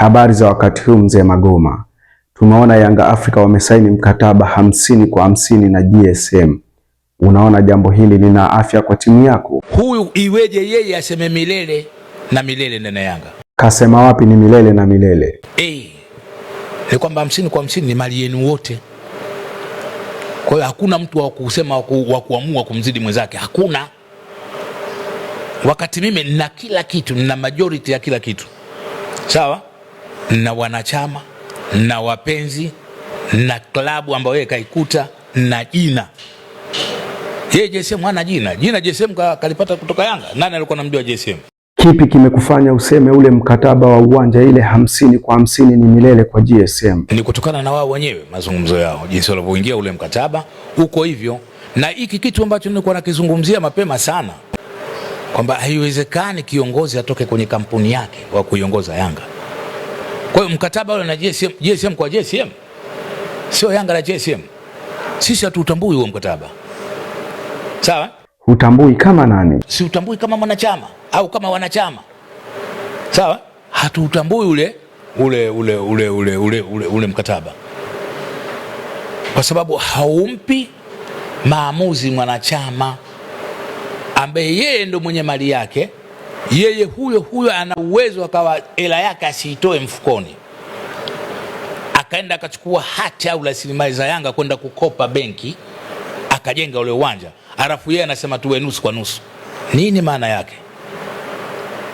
Habari za wakati huu mzee Magoma. Tumeona Yanga Afrika wamesaini mkataba 50 kwa 50 na GSM. Unaona jambo hili lina afya kwa timu yako? Huyu iweje yeye aseme milele na milele ndani ya Yanga? Kasema wapi ni milele na milele? Ni kwamba 50 kwa 50 ni mali yenu wote. Kwa hiyo hakuna mtu wa kusema wa kuamua kumzidi mwenzake, hakuna. Wakati mimi nina kila kitu, nina majority ya kila kitu, sawa, na wanachama na wapenzi na klabu ambayo yeye kaikuta na jina. Yeye JSM hana jina, jina JSM kalipata kutoka Yanga. Nani alikuwa anamjua JSM? Kipi kimekufanya useme ule mkataba wa uwanja ile 50 kwa 50 ni milele kwa GSM? Ni kutokana na wao wenyewe mazungumzo yao, jinsi walivyoingia ule mkataba uko hivyo, na hiki kitu ambacho nilikuwa nakizungumzia mapema sana kwamba haiwezekani kiongozi atoke kwenye kampuni yake wa kuiongoza Yanga. Kwa hiyo mkataba ule na GSM, GSM kwa GSM, sio Yanga na GSM. Sisi hatuutambui huo mkataba, sawa? Hutambui kama nani? Si utambui kama mwanachama au kama wanachama, sawa? Hatuutambui ule ule ule ule ule ule ule ule mkataba kwa sababu haumpi maamuzi mwanachama ambaye yeye ndo mwenye mali yake. Yeye huyo huyo ana uwezo akawa hela yake asiitoe mfukoni, akaenda akachukua hati au rasilimali za Yanga kwenda kukopa benki akajenga ule uwanja, alafu yeye anasema tuwe nusu kwa nusu. Nini maana yake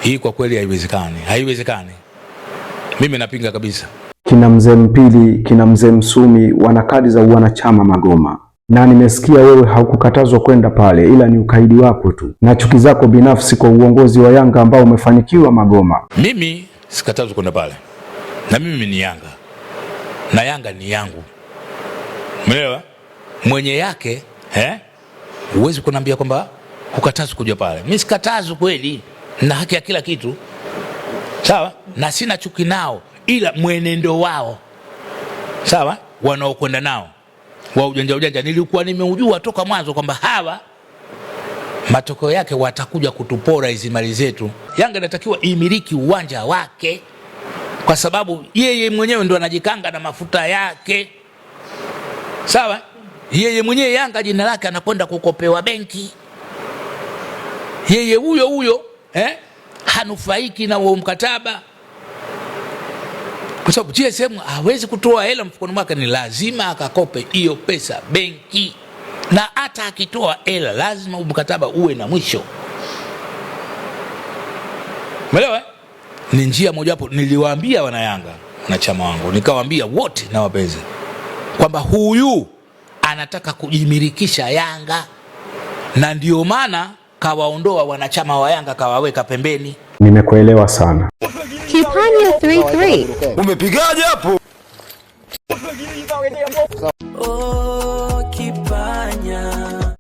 hii? Kwa kweli haiwezekani, haiwezekani. Mimi napinga kabisa. Kina mzee Mpili, kina mzee Msumi wana kadi za uwanachama Magoma, na nimesikia wewe haukukatazwa kwenda pale, ila ni ukaidi wako tu na chuki zako binafsi kwa uongozi wa Yanga ambao umefanikiwa Magoma. Mimi sikatazwi kwenda pale, na mimi ni Yanga na Yanga ni yangu, umeelewa? Mwenye yake eh? Huwezi kuniambia kwamba hukatazwi kuja pale. Mimi sikatazwi kweli, na haki ya kila kitu sawa, na sina chuki nao, ila mwenendo wao sawa, wanaokwenda nao wa ujanja ujanja nilikuwa nimeujua toka mwanzo kwamba hawa matokeo yake watakuja kutupora hizi mali zetu. Yanga inatakiwa imiliki uwanja wake, kwa sababu yeye mwenyewe ndo anajikanga na mafuta yake, sawa. Yeye mwenyewe Yanga jina lake anakwenda kukopewa benki, yeye huyo huyo hanufaiki na huo mkataba, kwa sababu GSM hawezi kutoa hela mfukoni mwake, ni lazima akakope hiyo pesa benki, na hata akitoa hela lazima mkataba uwe na mwisho. Umeelewa? Ni njia mojawapo niliwaambia wanayanga, wanachama wangu, nikawaambia wote na wapenzi kwamba huyu anataka kujimilikisha Yanga, na ndio maana kawaondoa wanachama wa Yanga kawaweka pembeni. Nimekuelewa sana. Kipanya 33. Umepigaje hapo? Oh.